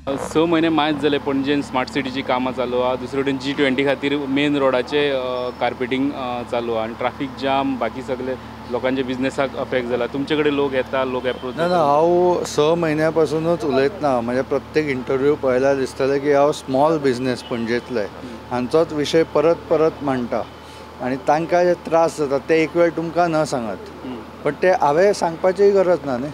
6 म्हयने मायज जाले पणजेन स्मार्ट सिटीची कामां चालू आहा, दुसरे वटेन G20 खातीर मेन रोडाचे कार्पेटींग चालू आहा आनी ट्राफीक जाम बाकी सगळे लोकांच्या बिजनेसाक अफेक्ट जाला. तुमचे कडेन लोक येता, लोक एप्रोच? ना ना, हांव 6 म्हयन्या पासूनच उलयतना म्हज्या प्रत्येक इंटरव्यू पळयल्यार दिसतलें की हांव स्मॉल बिजनेस पणजेंतले हांचोच विशय परत परत मांडटा आनी तांकां जे त्रास जाता ते एक वेळ तुमकां न सांगत, पण ते हांवें सांगपाचीय गरज ना न्ही.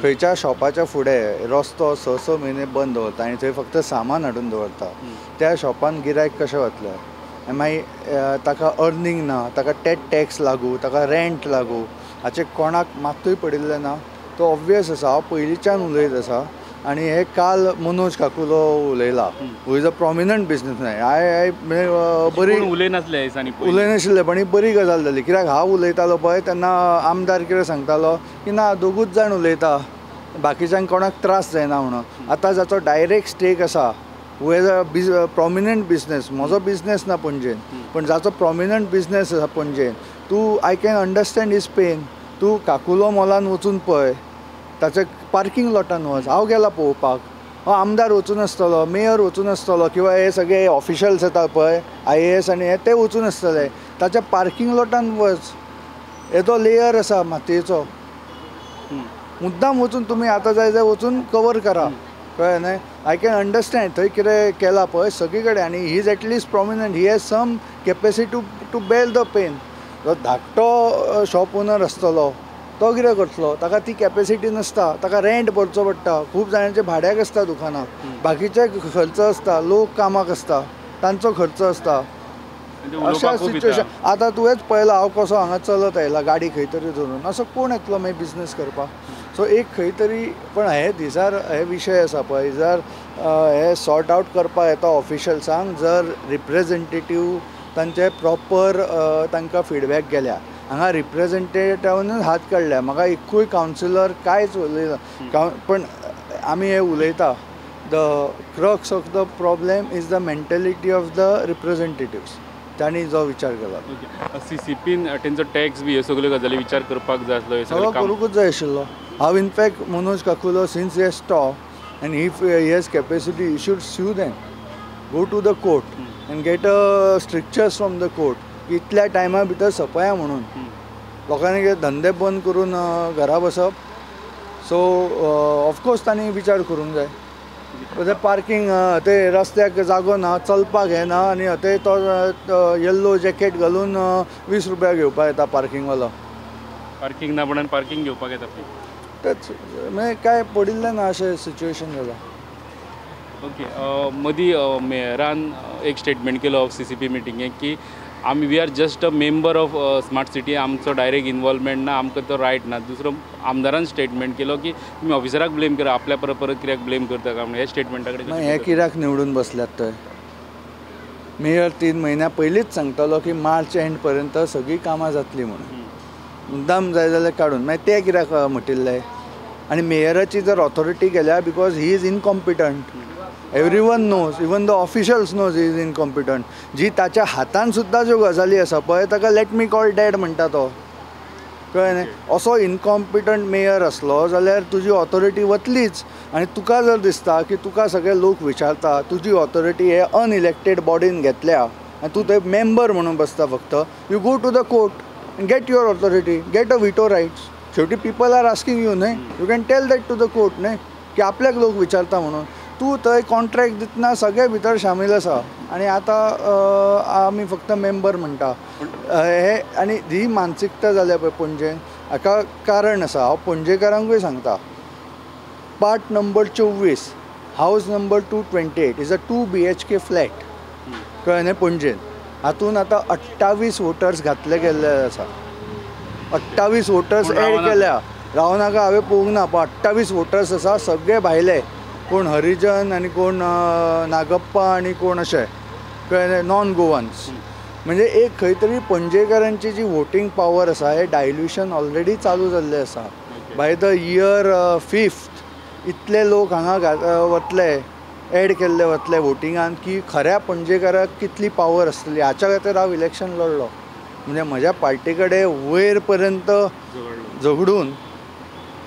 खंयच्या शॉपाच्या फुडें रस्तो 6-6 म्हयने बंद दवरता आनी थंय फक्त सामान हाडून दवरता, त्या शॉपान गिरायक कशें वतलें? आनी मागीर ताका अर्निंग ना, ताका टॅक्स लागू, ताका रेंट लागू, हाचें कोणाक मात्तूय पडिल्लें ना. तो ऑब्वियस आसा, हांव पयलींच्यान उलयत आसा. आनी हे काल Manoj Kakulo उलयला, who is a prominent businessman. I बरी उलयनासले दिसांनी, उलयनाशिल्ले, पण ही बरी गजाल जाली. कित्याक हांव उलयतालो पळय तेन्ना आमदार कितें सांगतालो की ना दोगूच जाण उलयता, बाकीच्यांक कोणाक त्रास जायना म्हणून. आतां जाचो डायरेक्ट स्टेक आसा, who has a prominent business, म्हजो बिजनेस ना पणजेन, पण जाचो प्रोमिनंट बिजनेस आसा पणजेन, तूं I can understand his pain. तूं काकुलो मॉलान वचून पळय, ताचे पार्किंग लॉटान वच, हांव गेला पळोवपाक, हांव आमदार वचून आसतलो, मेयर वचून आसतलो, किंवा हे सगळे ऑफिशल्स येता पळय IAS आनी हे ते वचून आसतले, ताच्या पार्किंग लॉटान वच, येदो लेयर आसा मातयेचो, मुद्दाम वचून तुमी आतां जाय जाय वचून कवर करा, कळ्ळें न्हय? I can understand थंय कितें केलां पळय सगळी कडेन. आनी he is at least prominent, he has some capacity to bear the pain. जो धाकटो शॉप ओनर आसतलो तो कितें करतलो, ताका ती कॅपेसिटी नासता, ताका रेंट भरचो पडटा, खूब जाणांचे भाड्याक आसता दुकानां, बाकीचे खर्च आसता, लोक कामाक आसता, तांचो खर्च आसता. अशा सिच्युएशन आतां तुवेंच पळयलां हांव कसो हांगा चलत आयला गाडी खंय तरी धरून, असो कोण येतलो मागीर बिजनेस करपाक? सो एक खंय तरी पण हे दिसार हे विशय आसा पळय, जर हे सॉर्ट आवट करपाक येता ऑफिशल्सांक, जर रिप्रेजेंटेटीव तांचे प्रॉपर तांकां फिडबॅक गेल्या, हांगा रिप्रेजेंटेटिवानूच हात काडल्या, म्हाका एकूय कावन्सिलर कांयच उलयना, पण आमी हे उलयता. The crux of the problem is the mentality of the representatives, तांणी जो विचार केला. CCPन तेंचो टॅक्स बी ह्यो सगळ्यो गजाली विचार करपाक जाय आसलो, सगळो करूंकूच जाय आशिल्लो. हांव in fact Manoj Caculo since he has stop and if he has capacity, he should sue them, go to the court and get a strictures from the court, इतल्या टायमा भितर सपया म्हणून. लोकांनी कितें धंदे बंद करून घरा बसप? सो ऑफकोर्स तांणी विचार करूंक जाय. ते पार्किंग ते रस्त्याक जागो ना, चलपाक हें ना, आनी ते तो येल्लो जॅकेट घालून 20 रुपया घेवपाक येता पार्किंगवालो. पार्किंग ना म्हणून पार्किंग घेवपाक येता, तेच म्हणजे काय पडिल्लें ना अशें सिच्युएशन जालां. ओके, मदीं मेयरान एक स्टेटमेंट केलो CCP मिटिंगेक की आमी we are just a member of smart city, आमचो डायरेक्ट इनवॉल्वमेंट ना, आमकां तो रायट ना. दुसरो आमदारान स्टेटमेंट केलो की तुमी ऑफिसराक ब्लेम करा, आपल्या परत परत कित्याक ब्लेम करता काय म्हणून. ह्या स्टेटमेंटा कडेन हे कित्याक निवडून बसल्यात थंय? मेयर 3 म्हयन्या पयलींच सांगतालो की मार्च एंड पर्यंत सगळीं कामां जातलीं म्हणून, मुद्दाम जाय जाल्यार काडून, मागीर ते कित्याक म्हटिल्ले? आनी मेयराची जर ऑथॉरिटी गेल्या, because he is incompetent, everyone knows, even the officials knows he is incompetent. जी ताच्या हातान सुद्दां ज्यो गजाली आसा पळय, ताका let me call dad म्हणटा तो, कळ्ळें न्ही? असो इनकॉम्पिटंट मेयर आसलो जाल्यार तुजी ऑथॉरिटी वतलीच. आनी तुका जर दिसता की तुका सगळे लोक विचारता, तुजी ऑथॉरिटी हे अनइलेक्टेड बॉडीन घेतल्या आनी तूं थंय मेंबर म्हणून बसता फक्त, you go to the court and get your authority, get a veto rights. शेवटी people are asking you न्हय, you can tell that to the court न्हय की आपल्याक लोक विचारता म्हणून. तूं थंय कॉन्ट्रॅक्ट दितना सगळे भितर शामील आसा आनी आतां आमी फक्त मेंबर म्हणटा हे. आनी ही मानसिकता जाल्या पळय पणजेन, हाका कारण आसा. हांव पणजेकारांकूय सांगता, part number 24, house number 228 is a 2 BHK flat, कळ्ळें न्हय, पणजेन. हातून आतां 28 वोटर्स घातले गेल्ले आसा, 28 वोटर्स एड केल्या. रावनाका हांवें पळोवंक ना, पण 28 वोटर्स आसा, सगळे भायले, कोण हरिजन आनी कोण नागप्पा आनी कोण अशे, कळ्ळें, नॉन गोवन्स. म्हणजे एक खंय तरी पणजेकारांची जी वोटींग पावर आसा, हें डायल्युशन ऑलरेडी चालू जाल्लें आसा. बाय the year 5th इतले लोक हांगा वतले, एड केल्ले वतले वोटिंगान, की खऱ्या पणजेकाराक कितली पावर आसतली. हाच्या खातीर हांव इलेक्शन लढलो, म्हणजे म्हज्या पार्टी कडेन वयर पर्यंत झगडून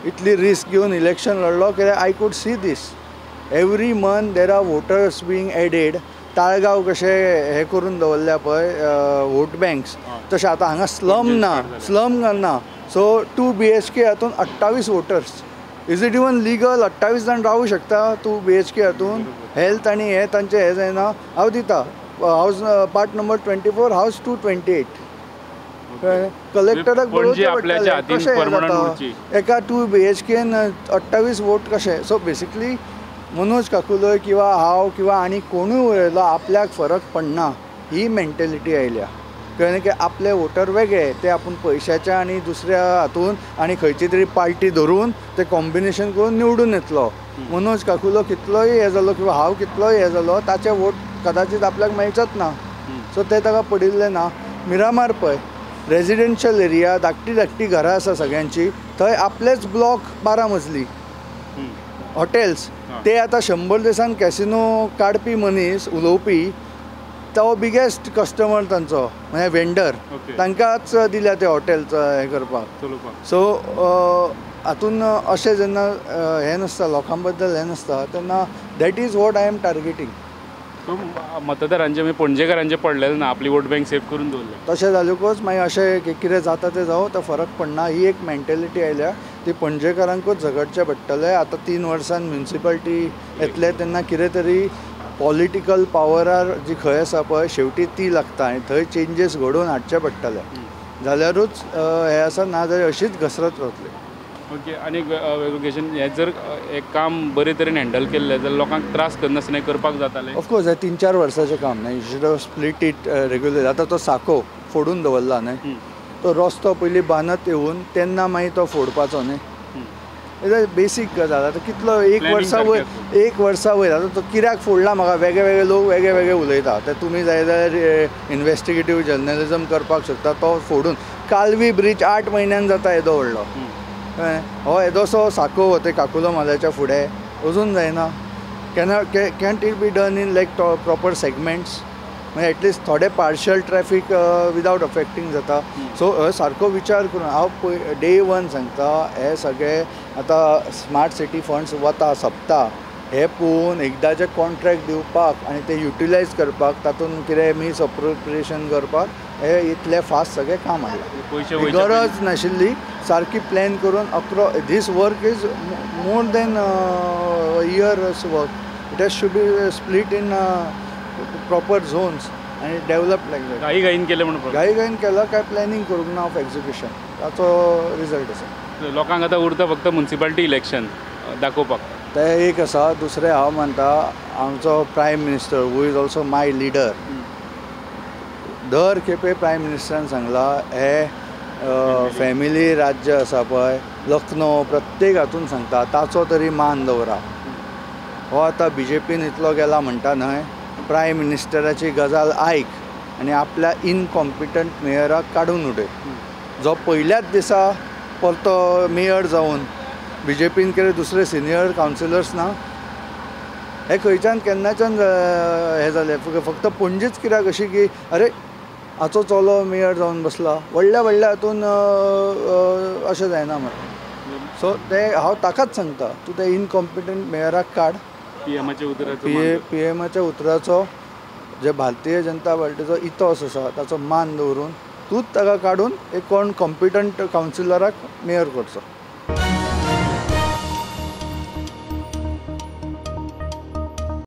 इतली रिस्क घेवन इलेक्शन लढलो, कित्याक I could see these. Every month there are voters being added. Taleigao कशें हें करून दवरल्या पळय वोट बँक्स, तशें आतां हांगा स्लम ना, स्लम ना. सो 2 BHK हातून 28 voters. Is it even legal? 28 जाण रावूं शकता 2 BHK हातून? हेल्थ आनी हें तांचें हें जायना. हांव दिता house part number 24 house 228. कलेक्टराक बरोवचें पडटलें कशें जाता एका 2 BHK 28 vote कशें. सो बेसिकली मनोज काकुलोय किंवा हांव किंवा आनी कोणूय उलयलो आपल्याक फरक पडना ही मेंटेलिटी आयल्या. कळ्ळें की आपले वोटर वेगळे, ते आपूण पयशाच्या आनी दुसऱ्या हातून आनी खंयची तरी पार्टी धरून ते कॉम्बिनेशन करून निवडून येतलो. मनोज काकुलो कितलोय हें जालो किंवा हांव कितलोय हें जालो, ताचे वोट कदाचित आपल्याक मेळचोच ना. सो ते ताका पडिल्लें ना. मिरामार पळय रेजिडेन्शियल एरिया, धाकटी धाकटी घरां आसा सगळ्यांची, थंय आपलेच ब्लॉक 12 मजली हॉटेल्स. ते आतां 100 दिसान कॅसिनो काडपी मनीस उलोवपी तो बिगेस्ट कस्टमर तांचो, म्हणजे वेंडर, तांकांच दिल्या ते हॉटेलचो हें करपाक. सो हातून अशें जेन्ना हें नासता, लोकां बद्दल हें नासता, तेन्ना that is what I am targeting. मतदारांचे म्हणजे पणजेकारांचे पडलेलें ना, आपली वोट बँक सेफ करून दवरलें. तशें जाल्कूच मागीर अशें कितें जाता तें जावं, तो फरक पडना ही एक मेंटेलिटी आयल्या. ती पणजेकारांकूच झगडचें पडटलें. आतां 3 वर्सां म्युनिसिपालिटी येतले तेन्ना कितें तरी पॉलिटिकल पावरार जी खंय आसा पळय शेवटी ती लागता आनी थंय चेंजीस घडोवन हाडचे पडटले, जाल्यारूच हें आसा, ना जाल्यार अशीच घसरत रावतली. ओके, आनी एक वेगळो क्वेश्चन, हें जर एक काम बरे तरेन हँडल केल्लें जाल्यार लोकांक त्रास करनासतना करपाक जातालें? ऑफकोर्स हें 3-4 वर्साचें काम न्हय, you should have split it regular. आतां तो साको फोडून दवरला न्हय, तो रस्तो पयलीं बांदत येवन तेन्ना मागीर तो फोडपाचो न्हय. बेसीक गजाल. आतां कितलो एक वर्सा वयर, 1 वर्सा वयर आतां तो कित्याक फोडला म्हाका वेगळे वेगळे लोक वेगळे वेगळे उलयता. ते तुमी जाय जाल्यार इन्वेस्टिगेटीव जर्नलिजम करपाक शकता. तो फोडून कालवी ब्रीज 8 म्हयन्यान जाता येदो व्हडलो, हो येदोसो साको हो ते काकुलो म्हाल्याच्या फुडें अजून जायना. Can't it be done in like proper segments, म्हणजे एटलिस्ट थोडे पार्शल ट्रॅफीक विदावट अफेक्टींग जाता. सो सारको विचार करून हांव पय डे 1 सांगता, हे सगळे आतां स्मार्ट सिटी फंड्स वता सोंपता हे पळोवन एकदांचे कॉन्ट्रॅक्ट दिवपाक आनी ते युटिलायज करपाक, तातूंत कितें मिसअप्रोप्रिएशन करपाक हे इतलें फास्ट सगळें काम आयलां. गरज नाशिल्ली, सारकी प्लॅन करून across this work is more than years work. It has to be split in proper zones आनी डेवलप लायक that. घाई घाईन केलें म्हणून, घाई घाईन केलां काय प्लॅनिंग करूंक ना ऑफ एक्जिक्युशन, ताचो रिजल्ट आसा. लोकांक आतां उरता फक्त म्युनिसिपालिटी इलेक्शन दाखोवपाक, तें एक आसा. दुसरें हांव मानता आमचो prime minister who is also my leader, दर खेपे प्रायम मिनिस्टरान सांगलां हे फॅमिली राज्य आसा पळय, लखनौ प्रत्येक हातून सांगता ताचो तरी मान दवरा. हो आतां बीजेपीन इतलो गेला म्हणटा न्हय, प्रायम मिनिस्टराची गजाल आयक आनी आपल्या इनकॉम्पिटंट मेयराक काडून उडय, जो पयल्याच दिसा परतो मेयर जावन बीजेपीन कितें दुसरे सिनियर कावन्सिलर्स ना, हे खंयच्यान केन्नाच्यान हें जालें. फक्त पणजीच कित्याक अशी की अरे हाचो चलो मेयर जावन बसला, व्हडल्या व्हडल्या हातून अशें जायना मरे. सो तें हांव ताकाच सांगता, तूं ते इनकॉम्पिटंट मेयराक काड, पी एमाच्या उतराचो, जे भारतीय जनता पार्टीचो इतोस आसा ताचो मान दवरून तूंच ताका काडून एक कोण कॉम्पिटंट कावन्सिलराक मेयर करचो.